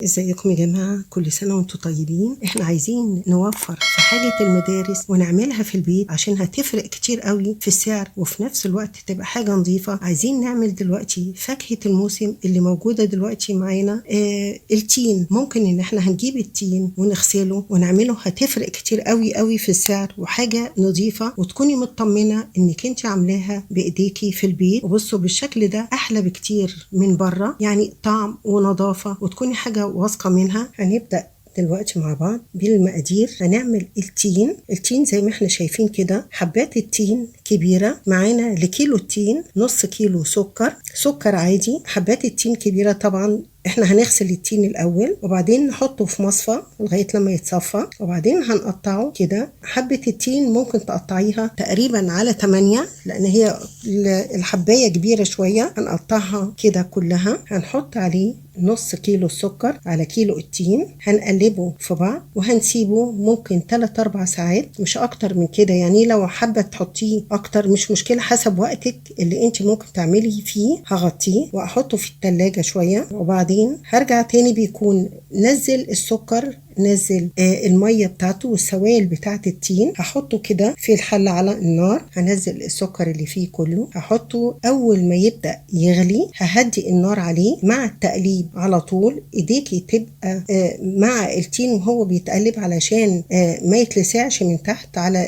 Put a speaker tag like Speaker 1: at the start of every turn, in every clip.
Speaker 1: ازيكم يا جماعة؟ كل سنة وانتم طيبين. احنا عايزين نوفر في حاجة المدارس ونعملها في البيت عشان هتفرق كتير قوي في السعر، وفي نفس الوقت تبقى حاجة نظيفة. عايزين نعمل دلوقتي فاكهة الموسم اللي موجودة دلوقتي معانا، التين. ممكن ان احنا هنجيب التين ونغسله ونعمله، هتفرق كتير قوي قوي في السعر وحاجة نظيفة، وتكوني مطمنة انك انت عاملاها بايديكي في البيت. وبصوا بالشكل ده احلى بكتير من بره، يعني طعم ونظافة وتكوني حاجة واثقة منها. هنبدأ دلوقتي مع بعض بالمقادير. هنعمل التين. التين زي ما احنا شايفين كده حبات التين كبيرة معانا، لكيلو التين نص كيلو سكر، سكر عادي. حبات التين كبيرة طبعا. احنا هنغسل التين الاول وبعدين نحطه في مصفى لغاية لما يتصفى، وبعدين هنقطعه كده. حبة التين ممكن تقطعيها تقريبا على 8 لان هي الحباية كبيرة شوية. هنقطعها كده كلها. هنحط عليه نص كيلو السكر على كيلو التين، هنقلبه في بعض وهنسيبه ممكن 3-4 ساعات، مش اكتر من كده. يعني لو حابة تحطيه اكتر مش مشكلة، حسب وقتك اللي انت ممكن تعملي فيه. هغطيه واحطه في التلاجة شوية، وبعدين هرجع تاني بيكون نزل السكر، نزل المية بتاعته والسوائل بتاعت التين. هحطه كده في الحلة على النار، هنزل السكر اللي فيه كله، هحطه أول ما يبدأ يغلي ههدي النار عليه مع التقليب على طول. ايديكي تبقى مع التين وهو بيتقلب علشان ما يتلسعش من تحت على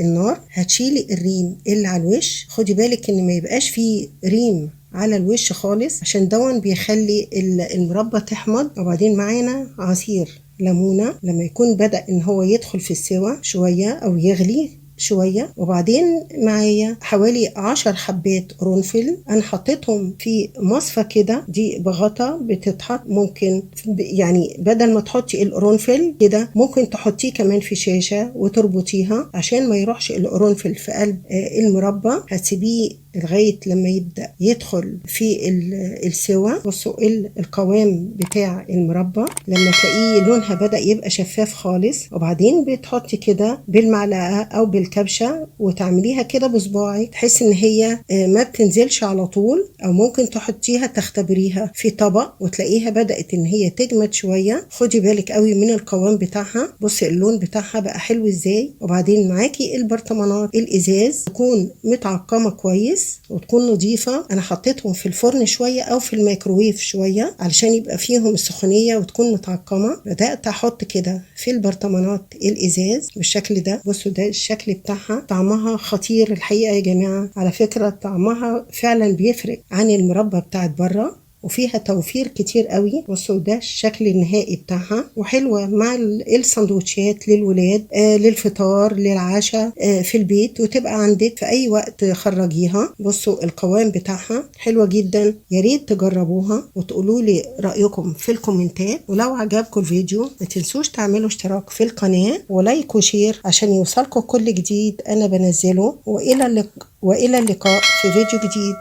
Speaker 1: النار. هتشيلي الريم اللي على الوش، خدي بالك ان ما يبقاش فيه ريم على الوش خالص عشان دون بيخلي المربى تحمض. وبعدين معانا عصير ليمونة لما يكون بدأ ان هو يدخل في السوا شوية او يغلي شوية. وبعدين معايا حوالي 10 حبات قرنفل، انا حطيتهم في مصفى كده، دي بغطا بتتحط، ممكن يعني بدل ما تحطي القرنفل كده ممكن تحطيه كمان في شاشة وتربطيها عشان ما يروحش القرنفل في قلب المربى. هتسيبيه لغاية لما يبدأ يدخل في السوا. بصوا القوام بتاع المربى لما تلاقيه لونها بدأ يبقى شفاف خالص. وبعدين بتحطي كده بالمعلقة أو بالكبشة وتعمليها كده بصباعك، تحس إن هي ما بتنزلش على طول، أو ممكن تحطيها تختبريها في طبق وتلاقيها بدأت إن هي تجمد شوية. خدي بالك قوي من القوام بتاعها، بصي اللون بتاعها بقى حلو إزاي. وبعدين معاكي البرطمانات الإزاز تكون متعقمة كويس وتكون نظيفة. أنا حطيتهم في الفرن شوية أو في الميكروويف شوية علشان يبقى فيهم السخونية وتكون متعقمة. بدأت أحط كده في البرطمانات الإزاز بالشكل ده. بصوا ده الشكل بتاعها، طعمها خطير الحقيقة يا جماعة. على فكرة طعمها فعلا بيفرق عن المربى بتاعت بره، وفيها توفير كتير قوي. بصوا ده الشكل النهائي بتاعها، وحلوة مع السندوتشات للولاد، للفطار، للعشاء، في البيت، وتبقى عندك في اي وقت خرجيها. بصوا القوام بتاعها حلوة جدا، يا ريت تجربوها وتقولوا لي رأيكم في الكومنتات. ولو عجبكم الفيديو ما تنسوش تعملوا اشتراك في القناة و like و share عشان يوصلكم كل جديد انا بنزله. وإلى اللقاء في فيديو جديد.